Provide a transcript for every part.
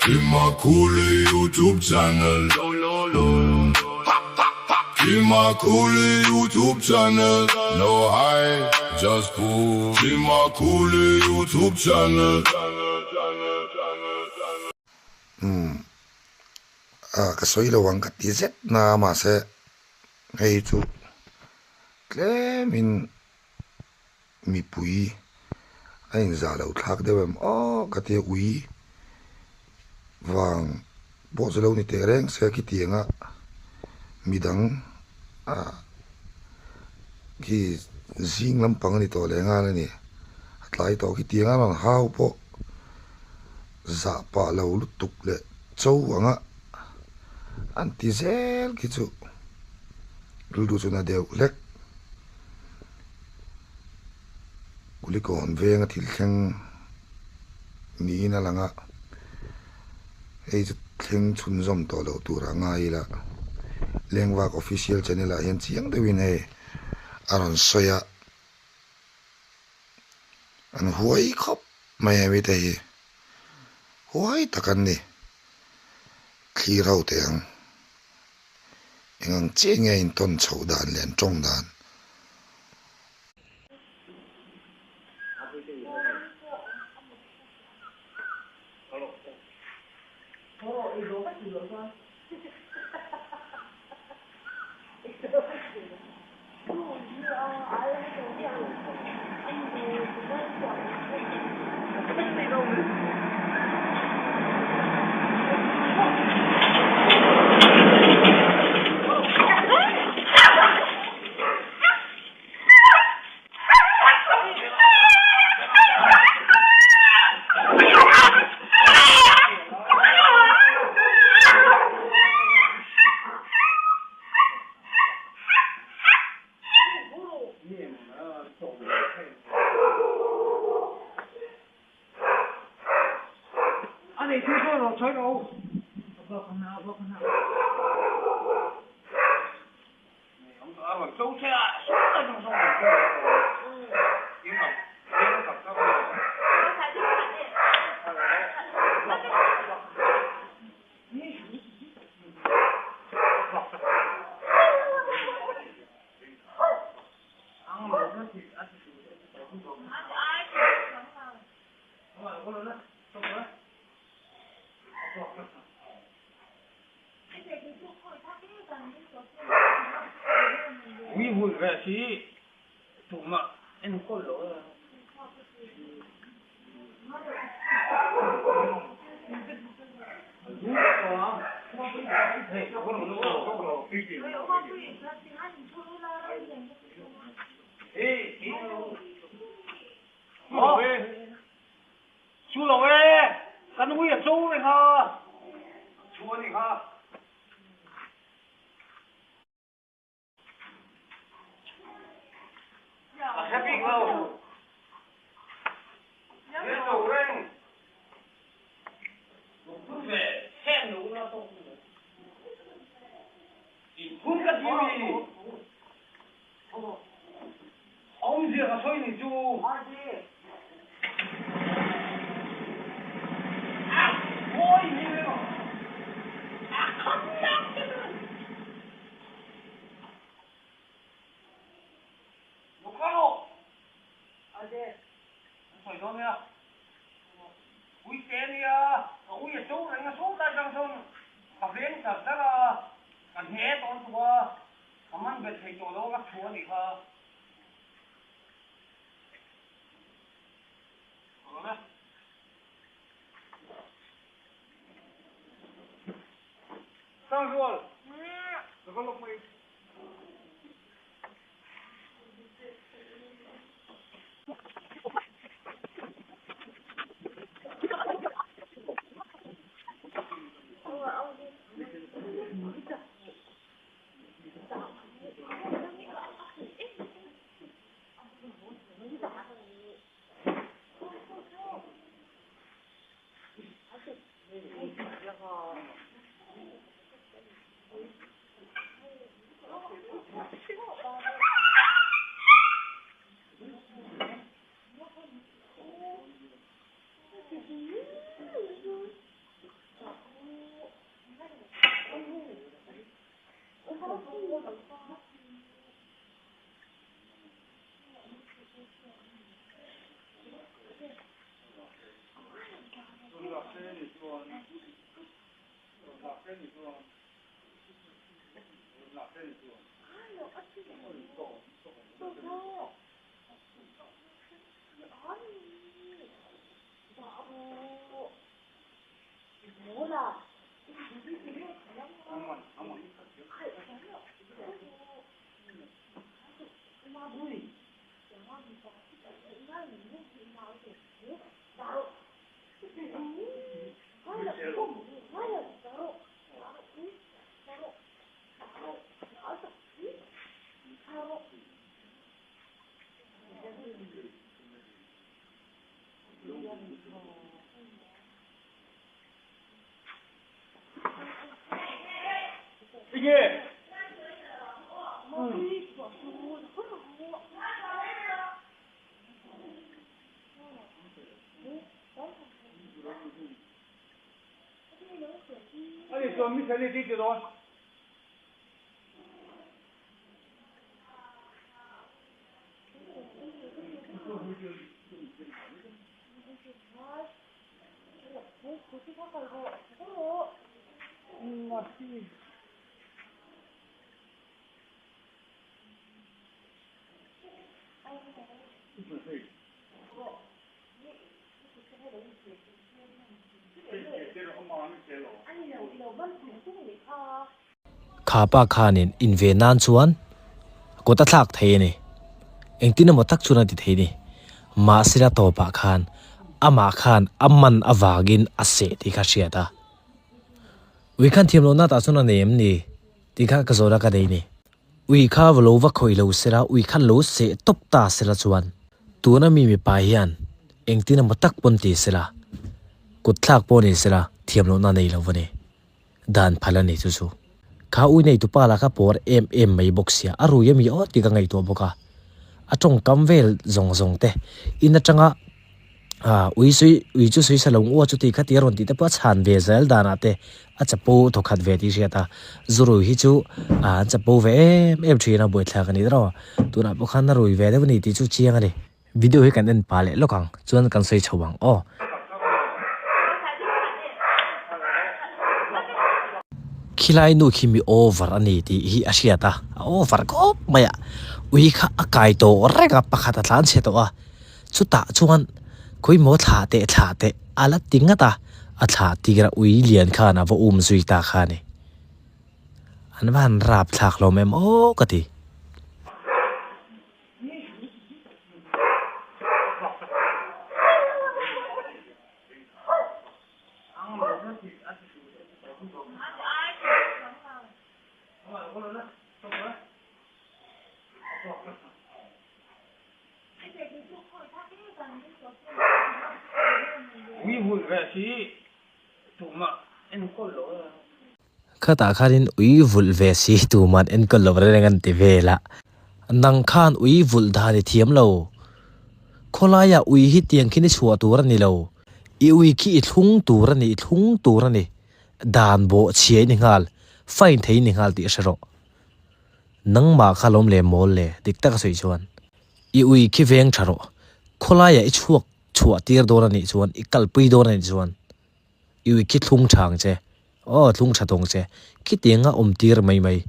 Kimakuli YouTube channel Kimakuli YouTube channel No high just cool Kimakuli YouTube channel Umm ah ka sawi lo ang ka ti zet na mahse hei chu tlemin mipui a inzah loh thlak deuh em aw ka tia ui vang pawh chu lo ni teh reng se khitiang a midang ah khi zing lampang a ni tawh leh nghal a ni a tlai tawh khitiang a rawn hau pawh zah pah lo lutuk leh cho ang a an ti zel khi chu rilru chu na deuh hlek. Kulikawn venga thil thleng niin a lang a, hei chu thleng chhunzawm tawh loh tur a ngai ila, Lengvak Official Channel ah hian chiang deuhin hei a rawn sawi a, an huai khawp mai a mite hi, huai tak an ni, thlir ho teh ang. Eng ang chiah nge in tawn chhoh dan leh an tawng dan? Kha pa khanin inve nan chuan kut a thlak thei a ni. Engtin emaw tak chuan a ti thei a ni. Mahsela tawpah khan amah khan a man avangin a seh tih kha hriat a. Ui khan thiam lohna tah chuan a nei em ni tih kha ka zawh a ka nei a ni. Ui kha va lo va khawih lo sela, ui kha lo seh tawp ta sela chuan tuna mi mipa hian engtin emaw tak pawn ti sela, kut thlak pawh ni sela thiam lohna nei lo va ni. Dan phal a ni chu chu. Kha ui nei tupa lah kha pawr em em mai bawk sia, a rui ami aw tih ka ngaihtuah bawk a. A tawngkam vel zawng zawng te in atanga ah ui sui ui chu sui sa lo ngua chu tih kha tih a rawn tih te pawh a chhan ve zel danah te a chapo thawkhat ve tih hriat a. Zurui hi chu ah an chapo ve em em thin a buaithlak a ni tawh tunah pawh khan a rui ve deuh a ni tih chu chiang a ni. Video hi kan en pah leh lawk ang chuan kan sawi chho ang aw. Khilai nu khi mi over a ni tih hi a hriat a, a over khawp mai a, ui kha a kai tawh reng a, pakhat a tlan chhe tawh a, chutah chuan khawimaw thlah teh thlah teh a la ti ngat a, a thlah tir a ui lian khan a va um zui ta kha a ni. An va han rap thlak hlawm em aw ka ti. Khatah khanin ui vulh ve si tuman enkawl lo reng an ti vel a. Nang khan ui vulh dan i thiam lo. Khawlaiah ui hi tiang khin i chhuah tur a ni lo. I ui khi i thlung tur a ni, i thlung tur a ni. Dan bawh chhia i ni nghal, fine thei i ni nghal tih hre rawh. Nangmah kha lawm le mawl le, dik taka sawi chuan. I ui khi veng tha rawh. Khawlaiah i chhuak chhuah tir dawn a nih chuan, i kalpui dawn a nih chuan i ui khi thlung tha ang che. Aw, thlung tha tawng che. Khitianga awm tir mai mai.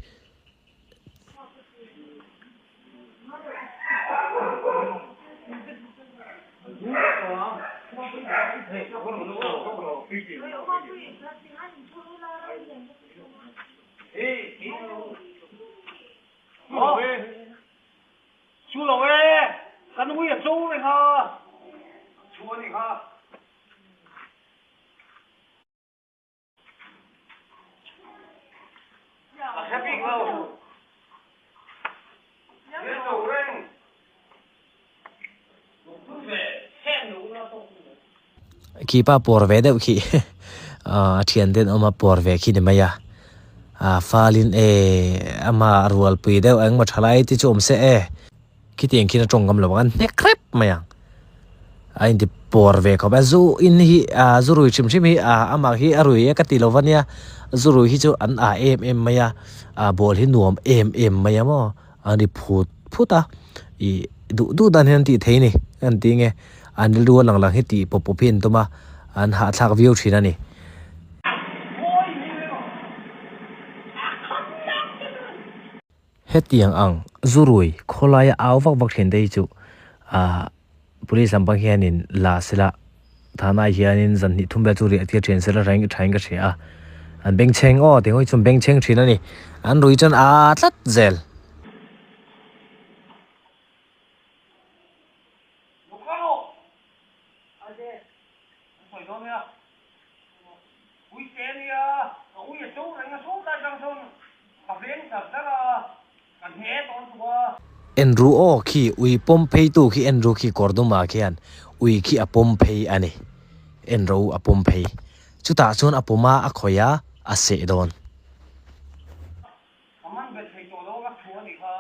Khi pa pawr ve deuh khi a thian ten awm a pawr ve khi ni mai a a falin e ama rualpui deuh engmaw thalai te chu awm se e. Khitiang khian a tawng ngam lo ang a hnek rep mai ang. A inti pawr ve khawp a, zu in hi ah zu rui hrim hrim hi ah amah hi a rui e ka ti lo va nia, zu rui hi chu an ah em em mai a, ah ball hi nuam em em mai a maw, an ri phut phut a, ih duh duh dan hian an tih thei a ni, an ti nge an rilru a lang lang hi tih pawp pawp hi an tum a, an hahthlak viau thin a ni. Hetiang ang zurui khawlaia au vak vak thin te hi chu ah police lam pang hianin la sela thana hianin zan hnih thum vel chu riah tir thin sela reng thain ka hria a an bengchheng aw tih hawi chu an bengchheng thin a ni an rui chuan aa tlat zel. Enru aw khi ui pawm phei tu khi enru khi kawr dumah khian ui khi a pawm phei a ni. En rawh u a pawm phei. Chutah chuan a pawm a, a khawih a, a seh dawn. Ka man bet thei tawh lo a thu a nih kha.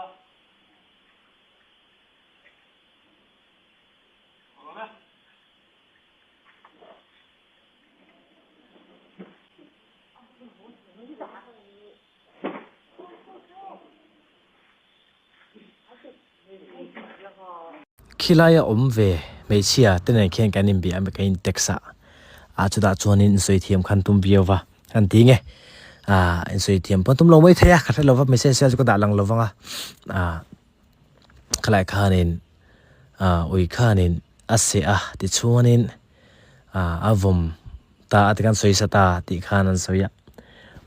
Khilaia awm ve hmeichhia te nen khian kan inbia a, kan in text a, ah chutah chuanin insawi thiam khan tum viau va, kan ti nge ah insawi thiam pawh tum lo mai thei a, ka hre lo va message vel chu ka dah lang lo vang a, ah khalai khanin ah ui khanin a seh a tichuanin ah a vawm ta a ti khan sawi sa ta tih khan an sawi a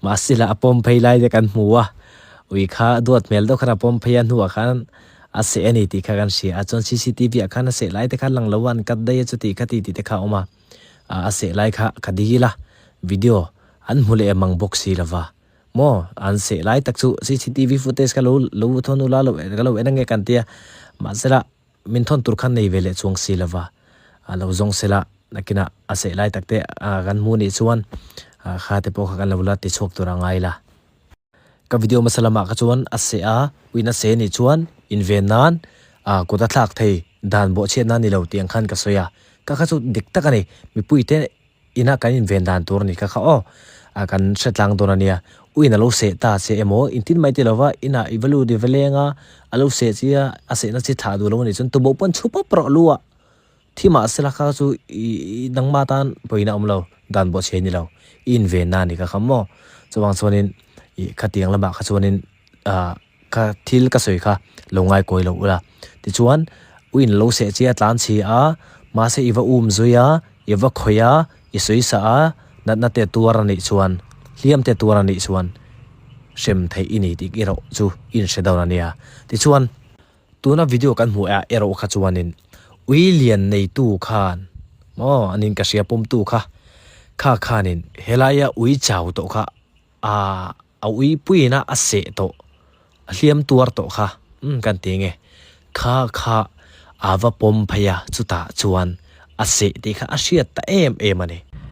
mahse lah a pawm phei lai te kan hmu a ui kha duat hmel deuh khan a pawm phei a hnuah khan a seh a ni tih kha kan hria a chuan cctv ah khan a seh lai te kha lang lo a an cut daih a chuti kha ti tih te kha a awm a ah a seh lai kha ka dil a video an hmu leh mang bawk si lova maw an seh lai tak chu cctv footage kha lo lo thawn ula lo ka lo en ange kan tia mahse lah. Min thawn tur khan nei ve leh chuang si lova, a lo zawng sela nakinah a seh lai tak te kan hmu nih chuan kha te pawh kha kan lo la ti chhuak tur a ngai la. Ka video hmasa lamah kha chuan a seh a, uin a seh nih chuan inven nan kut a thlak thei dan bawhchhiat nan ni lo tih ang khan ka sawi a, ka kha chu dik tak a ni, mipuite Ina kan inven dan tur a ni kha kha aw, a kan hre tlang dawn a nia. Uin a lo seh ta che emaw, intin mai ti lova inah i va lut i va leng a, a lo seh chi a, a sehna chi thlah duh lo a nih chuan tuboh pawn chhu pawp rawh lu a. Thi mah sela kha chu i nangmah tan pawhin a awm lo, dan bawh chhe ni lo, i inven na a ni kha kha maw. Chuvang chuanin i khatiang lamah kha chuanin ah. Ka thil ka sawi kha lo ngai kawi lo ula. Tichuan, uin lo seh chi a tlan chhi a, mahse i va um zui a, i va khawih a, i sawi sah a, natna te tuar a nih chuan, hliam te tuar a nih chuan hrem theih i ni tih erawh chu i inhre dawn a nia. Tichuan, tuna video kan hmuh ah erawh kha chuanin ui lian neitu khan maw anin ka hria pawmtu kha kha khanin helaia ui chau tawh kha a A ui puiin a a seh tawh, a hliam tuar tawh kha, umm kan ti nge, kha kha a va pawm phei a, chutah chuan a seh tih kha a hriat ta em em a ni.